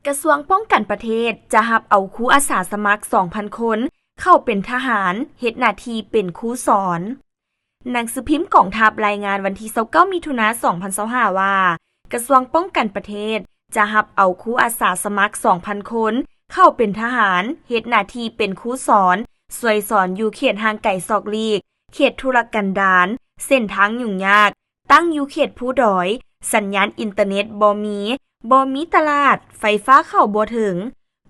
ກະຊວງປ້ອງກັນປະເທດຈະຮັບເອົາຄູອາສາສະໝັກ ສອງພັນຄົນ ເຂົ້າເປັນທະຫານ ເຮັດໜ້າທີ່ເປັນຄູສອນ. ໜັງສືພິມກອງທັບລາຍງານວັນທີ ຊາວເກົ້າ ມິຖຸນາ ສອງພັນຊາວຫ້າ ວ່າ ກະຊວງປ້ອງກັນປະເທດຈະຮັບເອົາຄູອາສາສະໝັກ ສອງພັນຄົນ ເຂົ້າເປັນທະຫານ ເຮັດໜ້າທີ່ເປັນຄູສອນ ຊ່ວຍສອນຢູ່ເຂດຫ່າງໄກສອກຫຼີກ, ເຂດທຸລະກັນດານ, ເສັ້ນທາງຫຍຸ້ງຍາກ, ຕັ້ງຢູ່ເຂດພູດອຍ, ສັນຍານອິນເຕີເນັດບໍ່ມີ, ບໍ່ມີຕະຫຼາດ, ໄຟຟ້າເຂົ້າບໍ່ເຖິງ.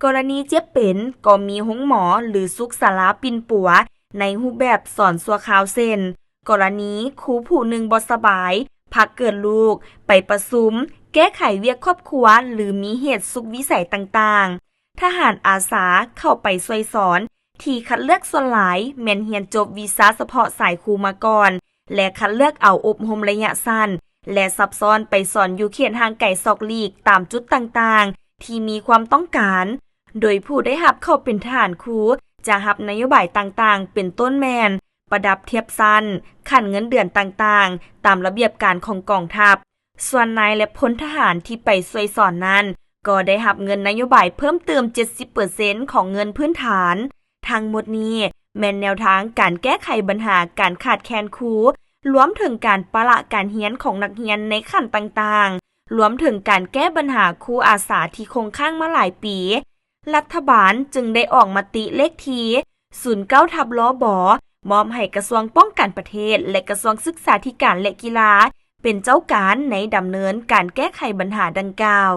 ກໍລະນີເຈັບເປັນກໍມີໂຮງໝໍ ຫຼື ສຸກສາລາປິ່ນປົວ ໃນຮູບແບບສອນຊົ່ວຄາວ ເຊັ່ນ ກໍລະນີຄູຜູ້ໜຶ່ງບໍ່ສະບາຍ, ພັກເກີດລູກ, ໄປປະຊຸມ, ແກ້ໄຂວຽກຄອບຄົວ ຫຼື ມີເຫດສຸດວິໄສຕ່າງໆ. ທະຫານອາສາເຂົ້າໄປຊ່ວຍສອນ ທີ່ຄັດເລືອກສ່ວນຫຼາຍແມ່ນຮຽນຈົບວິຊາສະເພາະສາຍຄູມາກ່ອນ ແລະ ຄັດເລືອກເອົາອົບຮົມໄລຍະສັ້ນ ແລະ ຊັບຊ້ອນໄປສອນຢູ່ເຂດຫ່າງໄກສອກຫຼີກຕາມຈຸດຕ່າງໆທີ່ມີຄວາມຕ້ອງການ, ໂດຍຜູ້ໄດ້ຮັບເຂົ້າເປັນທະຫານຄູຈະຮັບນະໂຍບາຍຕ່າງໆ ເປັນຕົ້ນແມ່ນ ປະດັບທຽບຊັ້ນ, ຂັ້ນເງິນເດືອນຕ່າງໆ ຕາມລະບຽບການຂອງກອງທັບ. ສ່ວນນາຍ ແລະ ພົນທະຫານທີ່ໄປຊ່ວຍສອນນັ້ນ ກໍໄດ້ຮັບເງິນນະໂຍບາຍເພີ່ມເຕີມ ເຈັດສິບເປີເຊັນ ຂອງເງິນພື້ນຖານ. ທັງໝົດນີ້ແມ່ນແນວທາງການແກ້ໄຂບັນຫາການຂາດແຄນຄູ, ລວມເຖິງການປະລະການຮຽນຂອງນັກຮຽນໃນຂັ້ນຕ່າງໆ, ລວມເຖິງການແກ້ບັນຫາຄູອາສາທີ່ຄົງຄ້າງມາຫຼາຍປີ. ລັດຖະບານຈຶ່ງໄດ້ອອກມະຕິເລກທີ ສູນເກົ້າ ທັບ ລບ ມອບໃຫ້ກະຊວງປ້ອງກັນປະເທດ ແລະ ກະຊວງສຶກສາທິການ ແລະ ກິລາ ເປັນເຈົ້າການໃນດຳເນີນການແກ້ໄຂບັນຫາດັ່ງກ່າວ.